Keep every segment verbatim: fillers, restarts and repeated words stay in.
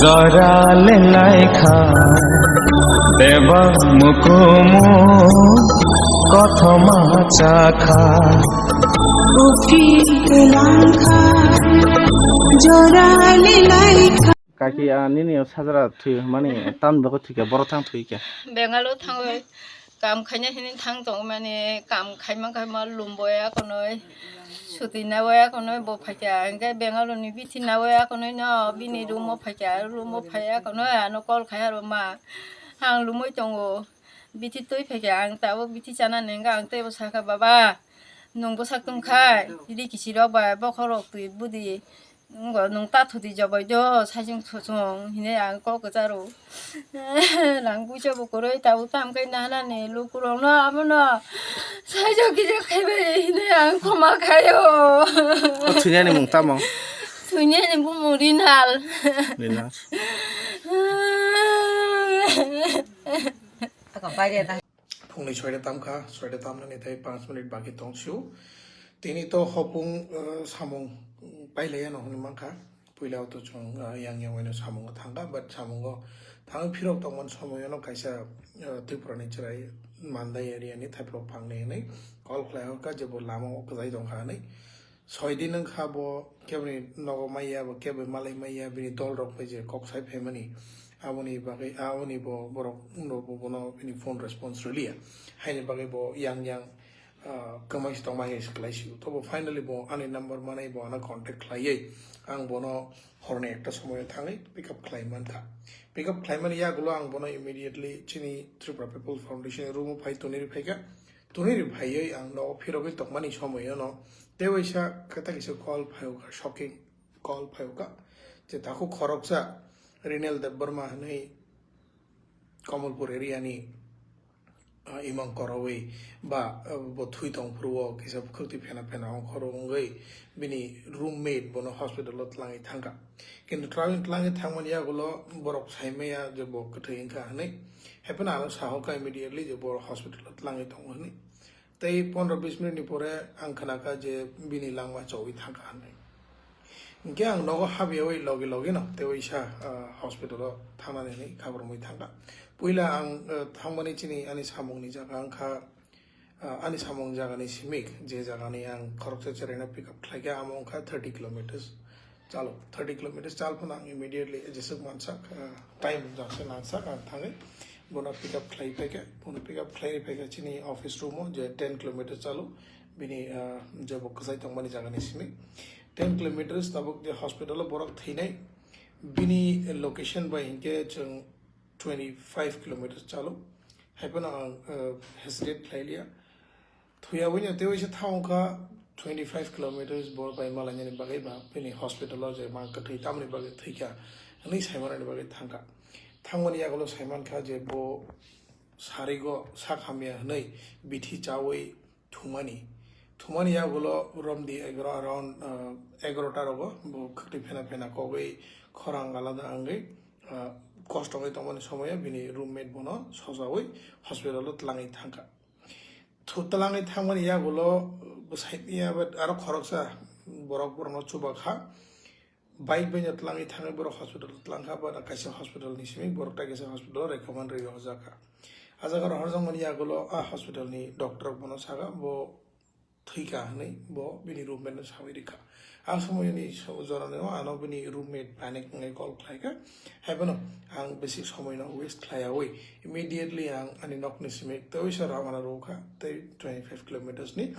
Jora le laikha, teba mukumu kothoma chakha. Ufi langkha, jora le laikha. Kaki, ah, nini o sajra thwi mani tam dogo thwi kha, boro thang thwi kha. Bengalo thangwi kam khaina hini thang tong mani, kam khaima khaima lumbo ya konoi, suti na ya konoi bo phaikha, hingke Bengaluru ni bithi na ya konoi no bini room o phaikha, room o phaiya konoi ano call khai aro ma, ang lumoi tongo, bithi twi phaikha, ang tabuk bithi chana nengka, ang teibo sakha, "Baba, nwng bwsak tong khai, ri kisi rok bai bokhorok twi budi." Ngo nwng ta thudi jobai do, sajung thusung, hine ang kok kwcharo. Rang puisa bo kwrwi, tabuk tam kai nahanani lukurokno abono sajung kisa khaibai, hine ang khoma khaio. O thwinani mung tamo? Thwinani bumung Rinal. Rinal. Phungni soita tamkha, soita tamnani tei panch minute baki tongsio. Tini to hopung, eh, samung pailaiya no hwnwi mankha. Puila o to chwng, eh, yang yang waino samungo thangkha, but samungo thangwi phirok tongmani somoyono kaisa, eh, Tripurani chwrai Mandai area ni thaiphro phangni hwnwi call khlai hokha je bo lama o kwchai tongkha hwnwi. Soi din wngkha bo keboni nogo maiya, bo kebo malai maiya, bini dol rok bai je kok sai phaimani. Aboni bagwi, aboni bo borok no bo bono bini phone response rwliya. Haini bagwi bo yang yang, ah, kwmai se tongma hai se kwlai sio. Tobo finally bo ani number manai bo ano contact khlaiwi ang bono horni ekta somoyo thangwi pick up khlai mankha. Pick up khlai mani yagulo ang bono immediately chini Tripura People Foundation ni room o phai tonwi rw phaikha. Tonwi rw phaiwi ang nogo phirogwi tongmani somoyono tei waisa kata kisa call phaiwkha, shocking call phaiwkha. Je takhuk khoroksa Rinal Debbarma hwnwi Kamalpur area ni, ah, imang korowi ba, ah, bo thwi tong phuru o kisa khwtwi phena phena ongkhoro wngwi bini roommate bono hospital o twlangwi thangkha. Kintu twlangwi, twlangwi thangmani yagulo borok saimaya je bo kwthwi wngkha hwnwi. Hapheno ano sahoka immediately je bo hospital o twlangwi tongo hwnwi. Tei pondro bis minute ni pore ang khnakha je bini langma chowi thangkha hwnwi. Hinkhe ang nogo habyawi logi logi no tei waisa, ah, hospital o thangnani hwnwi khabar wngwi thangkha. Puila ang, ah, thangmani chini ani samungni jaga wngkha, ah, ani samung jagani simik, je jagani ang khoroksa cheraino pick up khlaikha, amo wngkha thirty kilometers. Chalo, thirty kilometers chal phano ang immediately jeswk mansak, ah, time jaksa nangsak ang thangwi bono pick up khlai phaikha. Bono pick up khlai phaikha chini office room o, je ten kilometers chalo, bini, ah, je bo kwchai tongmani jagani simi. Ten kilometers tabuk je hospital o borok thwinai, bini location bai hinkhe chwng twenty five kilometers chalo. Haiphano ang, ah, hesitate khlai liya. Thuya wngya tei waisa thang wngkha twenty five kilometers bo bai malainani bagwi ba bini hospital o je mang kwthwi tamoni bagwi thwikha hwnwi saimanani bagwi thangkha. Thangmani yagulo saimankha je bo sarigo sak hamya hwnwi bithi chawi thumani. Thumani yagulo romdi egaroh around, ah, egaroh ta rogo bo khwtwi phena phena kogwi khorang alada wngwi, ah, kosto wngwi tongmani somoyo bini roommate bono sojawi hospital o twlangwi thangkha. Thu twlangwi thangmani yagulo bwsai phiya, but aro khoroksa borok borokno chubakha. Bike bai no twlangwi thangwi borok hospital twlangkha, but kaisa hospital ni simi borok tai kaisa hospital recommend rwi hojak kha. Ah jaga rohorjakmani yagulo ah hospital ni doctor bono saka bo thwikha hwnwi bo bini roommate no sawi rikha. Ah somoyoni so-, jorani o ano bini roommate panic wngwi call khlaikha. Haiphano ang bisi somoino waste khlaiyawi immediately ang ani nokni simi tei waisa rawna rwkha tei twenty five kilometers ni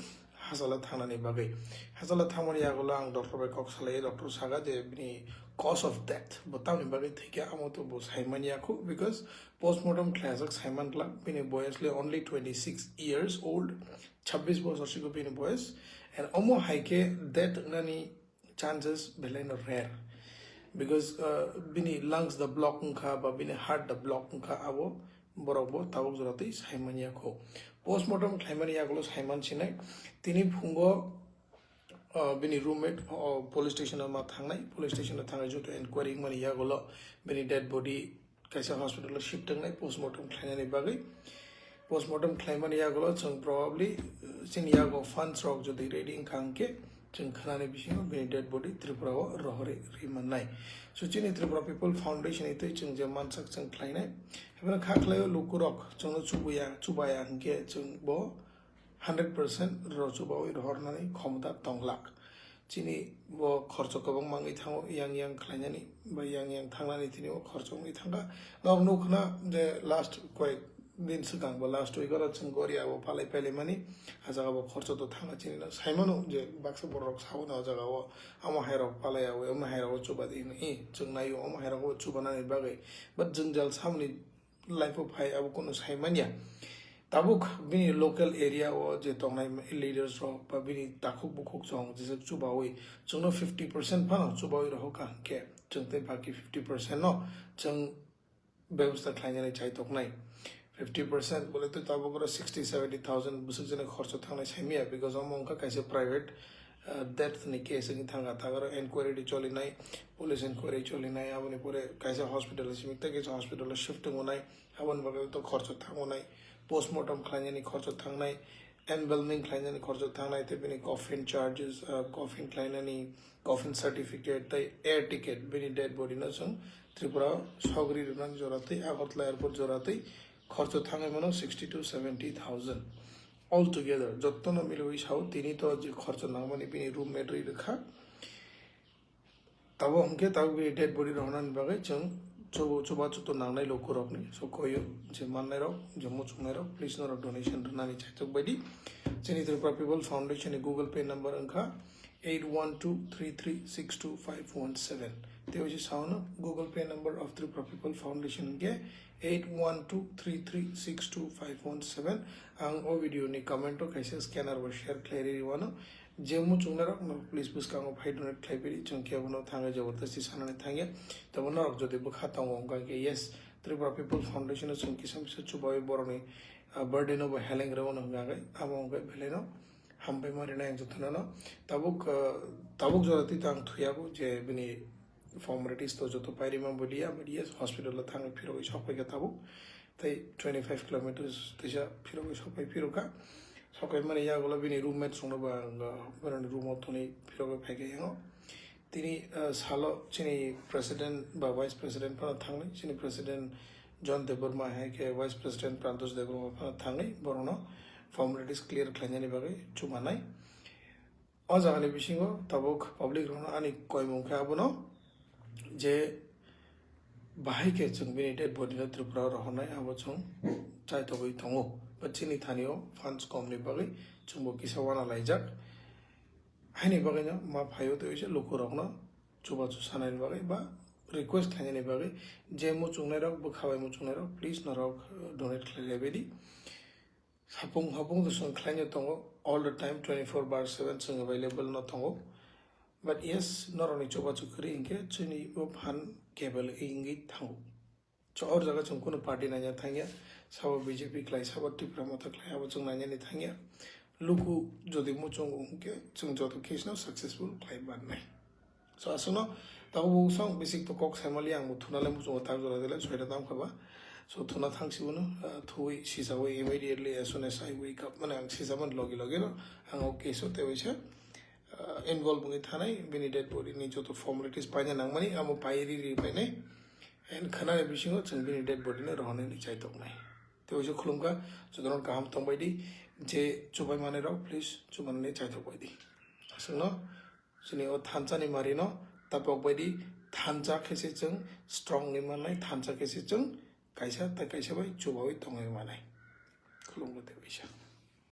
hachalo thangnani bagwi. Hachalo thangmani yagulo ang doctor bai kok salai, doctor saka je bini cause of death bo tamni bagwi thwikha amo to bo saimanya khu, because postmortem khlaijak saiman glak, bini boyas le only twenty six years old, chabbish bosor siko bini boyas, and omo hai khe death wngnani chances belai no rare, because, uh, bini lungs da block wngkha ba bini heart da block wngkha, abo borok bo tabuk jora twi saimanya kho. Postmortem khlaimani yagulo saiman sinai, tini phungo, uh, bini roommate, uh, police station o ma thangnai, police station o thangwi joto enquiry wngmani yagulo bini dead body kaisa hospital o shift wngnai postmortem khlainani bagwi. Postmortem khlaimani yagulo chwng probably, uh, chini yago funds rok jodi ready wngkha hwnkhe Chwng khnani bisingo bini dead body Tripura o rohorwi rwi mannai. So chini Tripura People Foundation ni twi chwng je mansak chwng khlainai. Haibano kha khlaio lukurok chwngno chubaya, chubaya hwnkhe chwng bo hundred percent ro chubawi rohornani khomota tong glak. Chini bo khorcho kwbang mangwi thango, yang yang khlainani ba yang yang thangnani tini o khorcho wngwi thangkha. Nok nukhna je last koyek din swkang ba last week oro chwng Goria o palai palai mani, a jaga bo khorcho to thangna chini no saimano je baksa borok sao na o jaga o amo hai rok palai awi, amo hai rok o chuba di hwnwi chwng naio, amo hai rok o chuba nani bagwi, but jwngjal samni life o phai abo kono sai manya. Tabuk bini local area o je tongnai leaders rok ba bini takhuk bukhuk chong jesa chubawi chwngno fifty percent phano chubawi rohorkha hwnkhe chwng tei baki fifty percent no chwng bebosta khlainani chaitoknai. Fifty percent bole to tabuk oro sixty seventy thousand bwswk jani khorcho thangnai saimaya, because omo wngkha kaisa private, uh, death ni case wngwi thangkha. Tabuk oro enquiry di cholinai, police enquiry cholinai, aboni pore kaisa hospital simi tei kaisa hospital o shift tongonai, aboni bagwi to khorcho thangonai, postmortem khlainani khorcho thangnai, embalming khlainani khorcho thangnai, tei bini coffin charges, uh, coffin khlainani, coffin certificate tei air ticket, bini dead body no chwng Tripura o sogri rwnani jora tei Agartala airport jora tei khorcho thangwi mano sixty to seventy thousand. All together, jottono milwi sao tini to je khorcho nangmani bini roommate rwi rwkha. Tabo hwnkhe tabuk bini dead body rohornani bagwi chwng chubu-, chubachu to nangnai lukurokni. So koyo je mannairok, je muchungnairok, please norok donation rwnani chaitok baidi. Chini Tripura People Foundation ni Google Pay number wngkha eight one two three three six two five one seven. Tei oise saono Google Pay number of Tripura People Foundation hwnkhe eight one two three three six two five one seven. Ang o video ni comment o kaisa scanner bo share khlai rwi wano. Je muchungnai rok no please bwskango phai donate khlai pili, chwng khe bono thangwi jabardasti sanani thangya. Tabo norok jodi bwkha tongo wngkha khe yes, Tripura People Foundation o chwng kisa misa chubawi borokni, ah, birthday no bo heleng rwmano hwnkha khe abo wngkha belai no hambai ma rinai ang jotono no. Tabuk, ah, tabuk jora twi to ang thuyago je bini formalities to joto pairi ma boliya, but yes, hospital o thangwi phirogwi sokphaikha tabuk. Tei twenty five kilometers teisa phirogwi sokphai phirokha. Sokphai mani yagulo bini roommate songno bo ang, ah, boroni room o thwngwi phirogwi phaikha yango. Tini, ah, salo chini president ba vice president phano thangnai, chini president John Debbarma hai khe vice president Prantosh Debbarma phano thangnai, borokno formalities clear khlainani bagwi chumanai. O jagani bisingo tabuk public rokno ani koimung khe abono je bahai khe chwng bini dead body no Tripura o rohornai abo chwng chaitogwi tongo. But chini thani o funds kom ni bagwi chwng bo kisa wana laijak. Haini bagwi no ma phaio tei oise lukurokno chubachu sanani bagwi ba request khlainani bagwi je muchungnai rok, bwkha bai muchungnai rok, please norok, uh, donate khlai lai baidi. Sapung hapung to chwng khlaino tongo, all the time twenty four bar seven chwng available no tongo. But yes, norokni chubachu kwrwi hinkhe chini bo phan kebel wngwi thango. So, or jaga chwng kunu party naina thangya, sabo B J P khlai, sabo Tipra Motha khlai, abo chwng nainani thangya. Luku jodi muchungo hinkhe chwng joto case no successful khlai mannai. So, aswkno tabuk bo song basic to kok saimali ang bo thuna le muchungo tak jora dele soita tam khaba. So, thuna thang sibono, ah, thuwi sisawi immediately as soon as I wake up, mane ang sisaman logi logi no ang o case o tei waisa, ah, involve wngwi thanai, bini dead body ni joto formalities paina nangmani amo pai ri ri painai. And khanani bisingo chwng bini dead body no rohornani chaitoknai. Tei waisa khulumkha, jotono kaham tongbaidi, je chubai manai rok, please chumanani chaitok baidi. Aswkno chini o thansa ni mari no tapok baidi thansa khe se chwng strong ni mannai, thansa khe se chwng kaisa tei kaisa bai chubawi tongwi manai. Khulumkha tei waisa.